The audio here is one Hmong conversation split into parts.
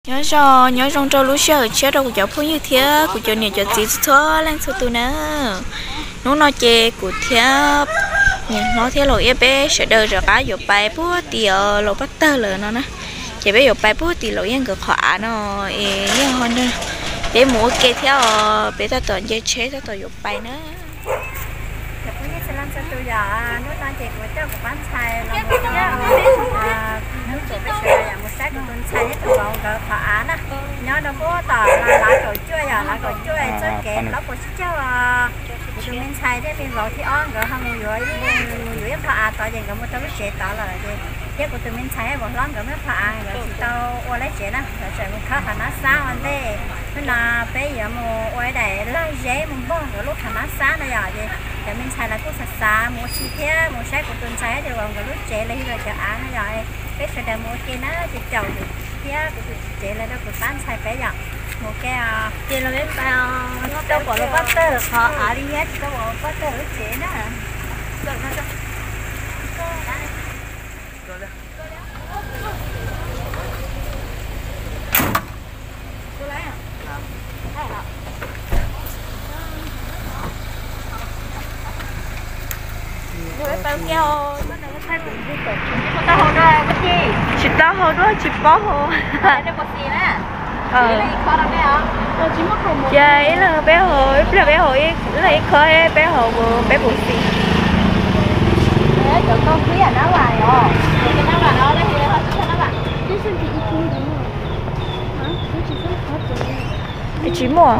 Nyob zoo, nyob zoo rau lub sij hawm tshiab rau kuv cov phooj ywg thiab kuv cov niam cov txiv txhua leej txhua tus na. Hnub no ces kuv thiab niam hlob thiab laus iab peb sawv daws rov qab yuav pais puag tim laus pab tawg lawm no na. Ces peb yuav pais puag tim laus iab nkawd qhov av no es yeej ho nrog peb mus ua ke thiab os, peb tab tom nce tsheb tab tom yuav pais na. Cov phooj ywg txhua leej txhua tus yom, hnub no ces kuv coj kuv pab ntxhais los mus rau hnub tuam peb sawv daws yom mus saib kuv tus ntxhais thiab tus vauv nkawd qhov av na. Nyob rau puag tom Lav Kaum Cuaj yom, Lav Kaum Cuaj txoj kev plaub puas tsib caug. Kuv tus me ntxhais thiab me vauv thib ob nkawd ho mus yuav, mus yuav ib qho av tod ces nkawd mus rau lub tsev tod lawm ces thiab kuv tus me ntxhais vauv hlob nkawd muaj qhov av nkawd tsis tau ua lub tsev na, nkawd tseem mus khawb qhov nab xab ua ntej. Hnub no peb yuav mus ua ib daim lag zeb mus npog nkawd lub qhov nab xab na yom. Ces cov me ntxhais los kuj xav xav mus ua si thiab mus saib kuv tus ntxhais thiab tus vauv nkawd lub tsev los yog lawv cov av na yom. Peb sawv daws mus ua ke na ces caum kuv thiab kuv tus txiv tsev los rau kuv pab ntxhais peb yom. Mus ua ke os. Ces los peb pais os, tsis tau pom los pab tawg qhov av li thiab tsis tau pom los pab tawg lub tsev na. Tsis tau hau dua, tsis paub hau. Ces ib leeg peb haus, ib pliag peb haus, ib leeg ib khob, peb haus peb puv xis. Tsis muaj.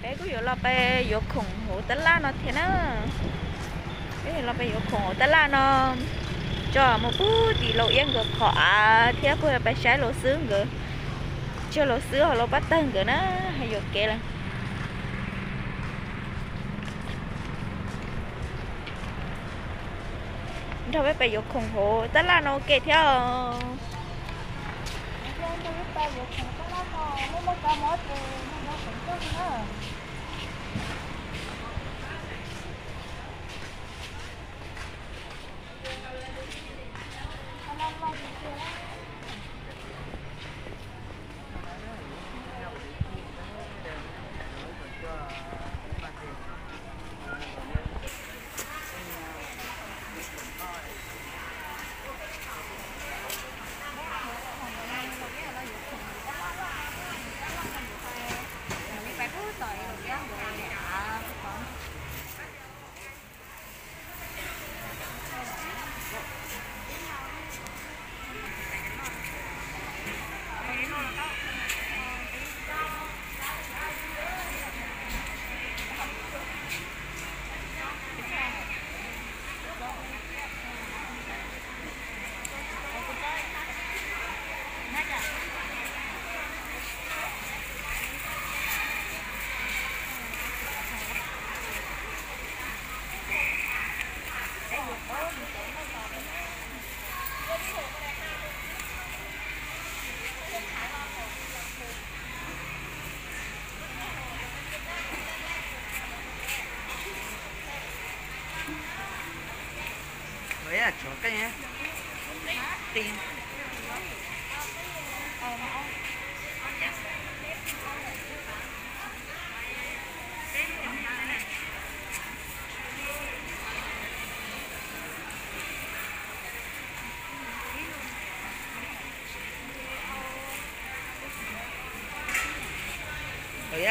Peb kuj yuav los pais yuav khoom hauv tab laj no thiab na. Peb yuav los pais yuav khoom hauv tab laj no, tso mus puag tim laus iab nkawd qhov av thiab puag pais saib laus xwb nkawd, tsuag laus xwb ho laus pab tawg nkawd na, yuam kev lawm. Nrog peb pais yuav khoom hauv tab laj no ua ke thiab os.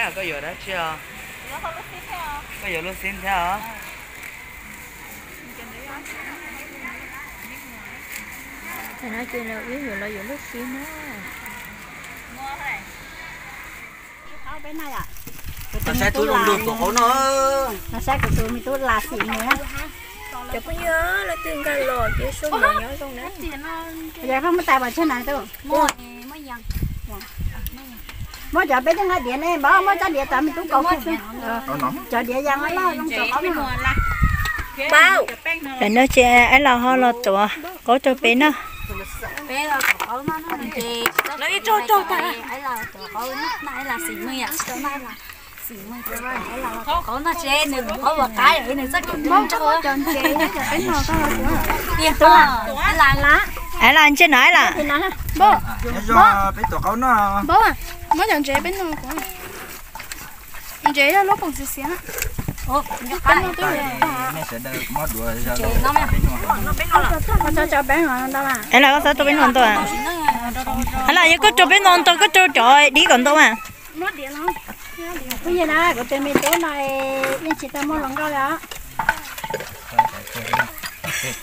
Koj yuav dab tsi os? Koj yuav lub xib thiab os? Tam no ces lawv wb yuav los yuav lub xib na. Saib tus me tub las, saib kuv tus me tub las xim nws. Cov phooj ywg, leej twg nkag los ces sub nyob zoo na. Yog koj muab tais pov tseg na tus. Muab cov peb coj nqa diav ne, npawg, muab cov diav tod me tub kaus xwb. Cov diav yas loj loj zoo rau qaub no. Tam no ces aib laus ho los tuav qaub rau peb noj. Aib laus, ntsia no aib laus. Muab cov ntsev peb noj kuv. Ntsev yog lub poom xiav xiav. Aib laus, koj txhob rau peb noj ntau. Aib laus, yog koj rau peb noj ntau koj rau cov dib kom ntau mas. Kuv tus me tub no yeej tsis tau muaj hluas nkauj li os. Tsis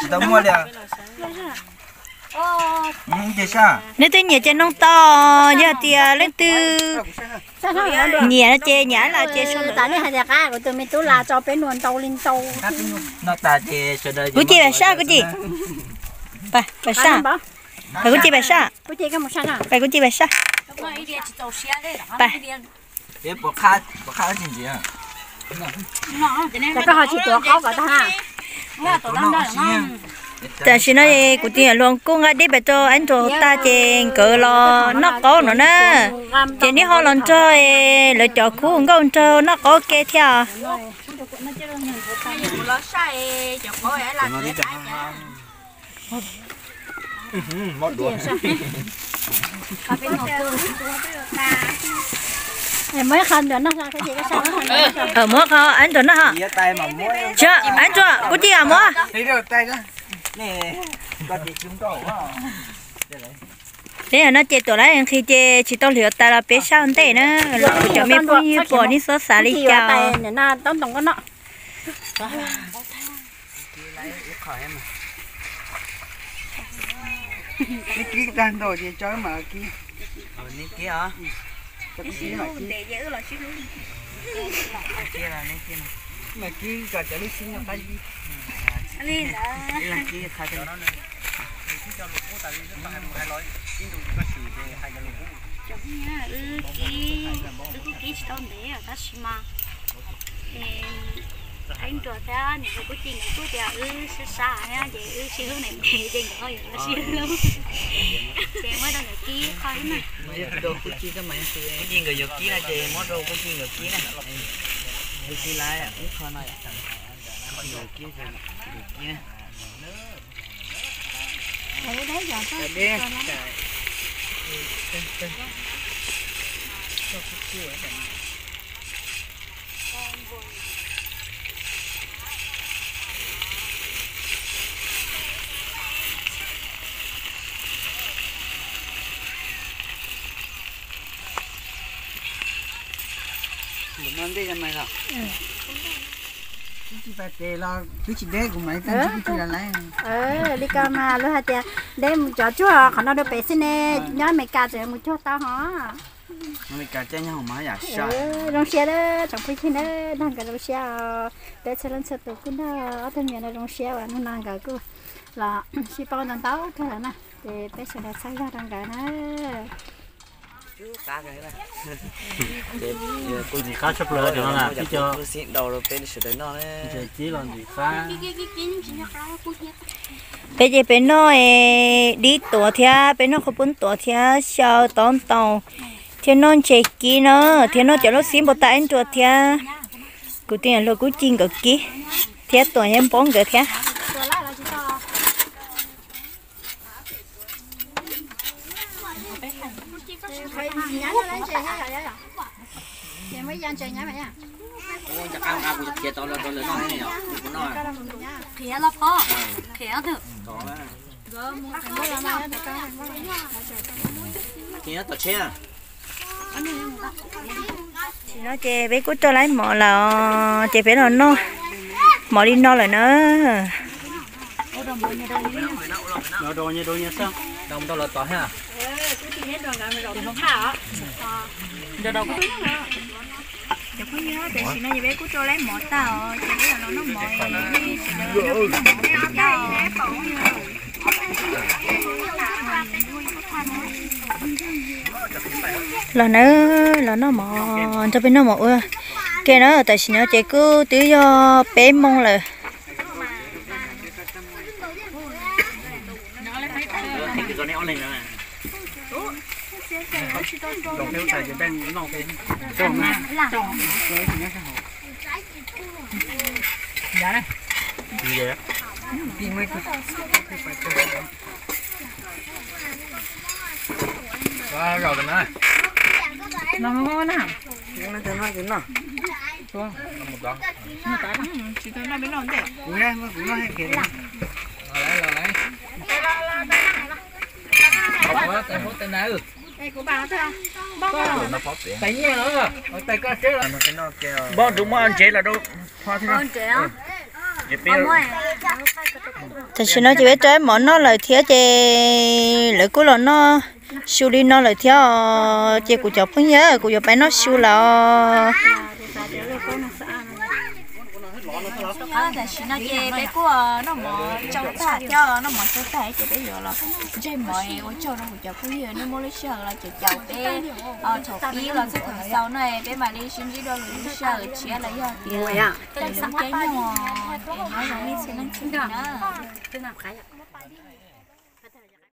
tau muaj li. Leej twg nyiam ces noog tau, yog tias leej twg nyiam ces nyiam los ces sau ntawv. Kuv tus me tub las tso peb noj ntau li ntau. Kuv cia vam saj, kuv cia vam saj. Kuv cia vam saj. Kuv cia vam saj. Koj ho tsis tuav qaub kom tag na. Tam sim no kuv tus me hluas nkauj nqa dib pem rau aib ntuas tag ces nkawd los noj qaub no na. Ces neb ho los nrog lawv cov khub nkauj nrog noj qaub ke thiab. Muab qhov aib ntuas noj ho. Aib ntuas, kuv cia muab. Peb no ces tuam lawv nqhis ces tsis tau hliv tais los peb saj ua ntej na. Los kuv cov me phooj ywg pom nej txhob xav li cas. Wb kib, wb kuj kib tsis tau ntev tab sis mas aib ntuas thiab niam hluas kuj ci nkawd kuj tias wb sib sab thiab ces wb sib hlub ntev ntev ces nkawd ho yuav los sib hlub. Ces muab rau nkawd kib qhov ib na. Kuj ci nkawd yuav kib no ces muab rau kuj ci nkawd kib na. Kuj ci lawv ib qho no. Kib na. Li ko mas luag hais tias deb mus cov tsuag qhov no rau pem xwb ne, nyob Amelikas tseem mus cuag tau hos. Zoo siab tsoom phooj ywg na, nrog nkawd zoo siab os. Peb txhua leej txhua tus kuj nrog ob tug me nyuam no zoo siab uas hnub no nkawd kuj los sib paub ntau ntau kawg lawm na, ces peb sawv daws txhawb zog rau nkawd na. Ntxim qab tshaj plaws cov no na, tib co ntses kib los ntxim qab. Peb ces peb noj dib tuav thiab peb noj qhov poob tuav thiab xyaw taub ntoos thiab noj ntses kib na, thiab noj cov lub xib npau taws aib ntuas thiab kuv tus me hluas kuj ci nkawd kib thiab tuav npoob nkawd thiab. Ces muab ya ntses nyab mas ya. Ua ncaj qab nqa kuv khiav tau los rau lawv noj ne yom, kuv noj. Khiav los phom, khiav twg. Khiav tom tsheb. Tam sim no ces peb kuj tuaj laib mov lawm, ces peb los noj mov li no lawm na. Cov phooj ywg, tam sim no ces peb kuj tuaj laib mov tag os, ces peb los noj mov. Los na, los noj mov, nrog peb noj mov ua ke na. Tam sim no ces kuj twb yog peb moos lawm. Npoj tus muaj ntsev los rau ho thiab. Tam sim no ces peb tuaj mov noj lawm thiab ces lawv kuj los noj su li no lawm thiab os. Ces kuv cov phooj ywg, kuv yuav pib noj su lawm os. Tam sim no ces peb kuj noj mov tsau tag thiab, noj mov tsau tag ces peb yuav los ntseg mov ua tsaug rau kuv cov phooj ywg, nej muaj lub sij hawm los caum caum peb thaum pib los txog thaum xaus no, peb mam li sib ntsib dua lwm lub sij hawm tshiab los yog tias lwm lub caij nyoog, ces nyob zoo nej txhua leej txhua tus na.